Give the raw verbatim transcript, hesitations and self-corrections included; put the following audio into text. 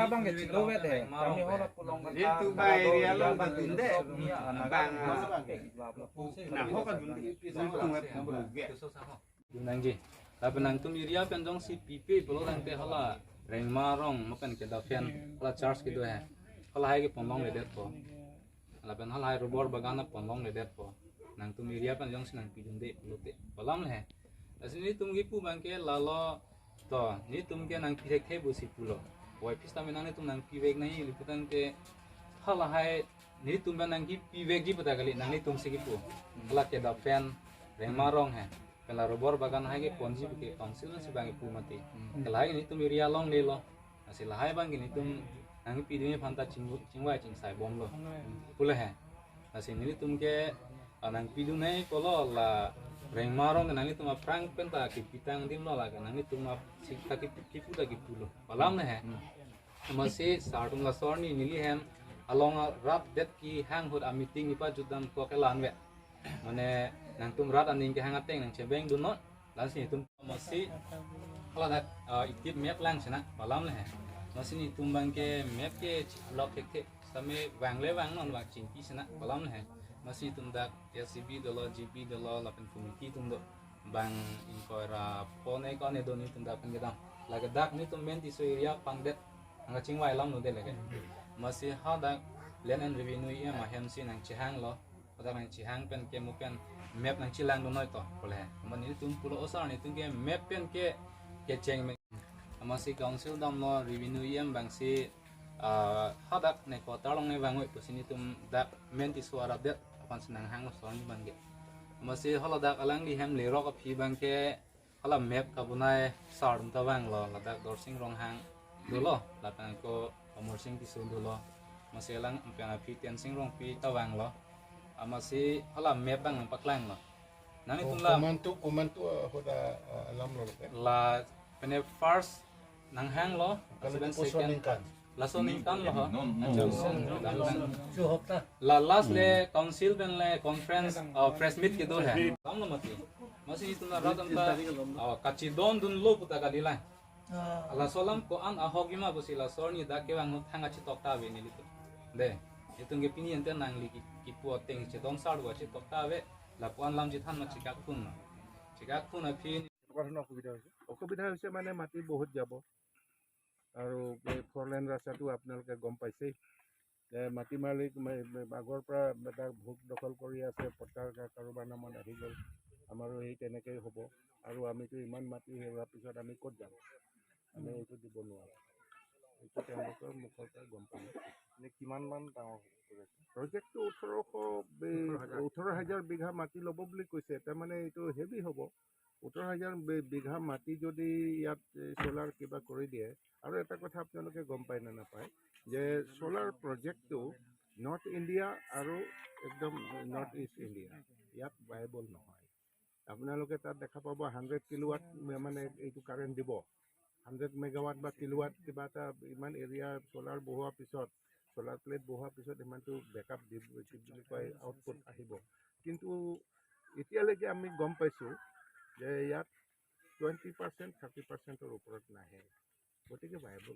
area abang ke chiklo vet he. Kami hola pulo Itu ba area along ba dunde. Bang, ah, na ho ka dunde. Tung e pung ge. Dun nangji. Lapen nangtum area pen jongsi pipe pulo tangte hala Rengma arong mo pen kedafen hala church kedo he. Halahai ke ponlongledetpo. Lapen halahai rubber bagan ponlongledetpo. Nangtum area pen jongsi nangpidunde pulote. Palam le he. Lasi nelitum kipu abang ke lalo to, nelitum ke nangpi thekthe pusi pulo. Wai pis tame nanglitum nangpivek nangji ili pu tangte halahai nelitum abang nangkipivekji pu ta kali, nanglitum si kipu. Hala kedafen Rengma arong he. Pen la rubber bagan hai keponji pu ke council si abang kipu mati. Ke lahai nelitum area longlelo. Lasi lahai abang ke nelitum nangpidunji aphan ta ching-, chingvai chingsai bomlo. Pulo he. Lasi nelitum ke, ah, nangpidun nangji pulo la Rengma arong ke nanglitum aphrang pen ta kipitang adim lo la ke nanglitum ap-, si ta kip-, kipu ta kipulo. Palam le he. Amatsi sar atum laso arni neli hem along arat det kehang ahut a meeting ipajutdam kok kelan ve. Mane nangtum rat aning kehang ateng nangchebengdunnon. Lasi nelitum amatsi hala dak, ah, itip map lang sina palam le he. Amatsi nelitum abang ke map ke lok thekthe. Same vangle vangnon vang chingki sina palam le he. Amatsi nelitum dak S C B dolo, G B dolo, lapen committee atum do. Bang ingkoi ra phone ko ne do nelitum dak pen kedam. Lake dak nelitum main Tisso area pangdet. Angka chingvai lam lo de lake. Amatsi hadak Land and Revenue E M ahem si nangchehanglo. Hadak nangchehang pen ke mo pen map nangchelangdunnoi to. Pulo he. Amat nelitum pulo osar nelitum ke map pen ke kecheng me. Amatsi council damlo revenue E M abang si, ah, hadak ne quarter along ne vangoi pusi nelitum dak main Tisso arat det aphan si nanghanglo osar ni abang ke. Amatsi hala dak alangli hem lerok aphi abang ke hala map kabonai sar atum ta vanglo, ladak Dorsing Ronghang dolo, lapen ko Amarsing Tisso dolo, amatsi alang pen aphi Tensing Rongpi ta vanglo, amatsi hala map abang nangpaklanglo. Nanglitum Oh, la komantu, komantu, uh, hoda, uh, alam lo ke? La pene first nanghanglo, Kalau lapen di puso second ningkan. Laso ningkan lo ho. Non, non. Ajo. Su hopta. La last le council pen le conference, uh, press meet kedo he. Lam lo mati. Amatsi itum la rat atum ta, uh, kachidondunlo pu ta kali la. Ah. Laso alam ko-an ahok ima pusi laso arni dak kevang ahut thang kachetok ta ave nelitum. De, itum ke pini ante nangli ki, kipu ateng chedon sar do kachetok ta ave. Lapu-an alam chethan ma chekak phun ma. Chekak phun aphi. এনেকুৱা ধৰণৰ অসুবিধা হৈছে। অসুবিধা হৈছে মানে মাটি বহুত যাব। আৰু এই ফ'ৰ লেন ৰাস্তাটো আপোনালোকে গম পাইছেই। যে মাটি মালিক মে-, মে-, আগৰ পৰা তাক ভোগ দখল কৰি আছে, পট্টা কা-, কাৰোবাৰ নামত আহি গ'ল। আমাৰো সেই তেনেকেই হ'ব। আৰু আমিতো ইমান মাটি হেৰুৱাৰ পিছত আমি ক'ত যাম? আমি এইটো দিব নোৱাৰোঁ। এইটো তেওঁলোকৰ মুখৰ পৰা গম পালোঁ। এনে কিমান মান ডাঙৰ হ'ব প্ৰজেক্ট? প্ৰজেক্টটো ওঠৰশ বি-, ওঠৰ হাজাৰ। ওঠৰ হাজাৰ বিঘা মাটি ল'ব বুলি কৈছে। তাৰমানে এইটো হেভি হ'ব। সোতৰ হাজাৰ বি- বিঘা মাটি যদি ইয়াত চ'লাৰ কিবা কৰি দিয়ে, আৰু এটা কথা আপোনালোকে গম পায় নে নাপায় যে চ'লাৰ প্ৰজেক্টটো নৰ্থ ইণ্ডিয়া আৰু একদম নৰ্থ ইষ্ট ইণ্ডিয়া ইয়াত ভাইবল নহয়। আপোনালোকে তাত দেখা পাব হাণ্ড্ৰেড কিলোৱাট মানে এইটো কাৰেণ্ট দিব, হাণ্ড্ৰেড মেগাৱাট বা কিলোৱাট কিবা এটা ইমান এৰিয়া চ'লাৰ বহোৱাৰ পিছত, চ'লাৰ প্লেট বহোৱাৰ পিছত ইমানটো বেকআপ দিব, কি বুলি কয়, আউটপুট আহিব। কিন্তু এতিয়ালৈকে আমি গম পাইছোঁ যে ইয়াত টুৱেণ্টি পাৰ্চেণ্ট থাৰ্টি পাৰ্চেণ্টৰ ওপৰত নাহে। গতিকে ভাইবল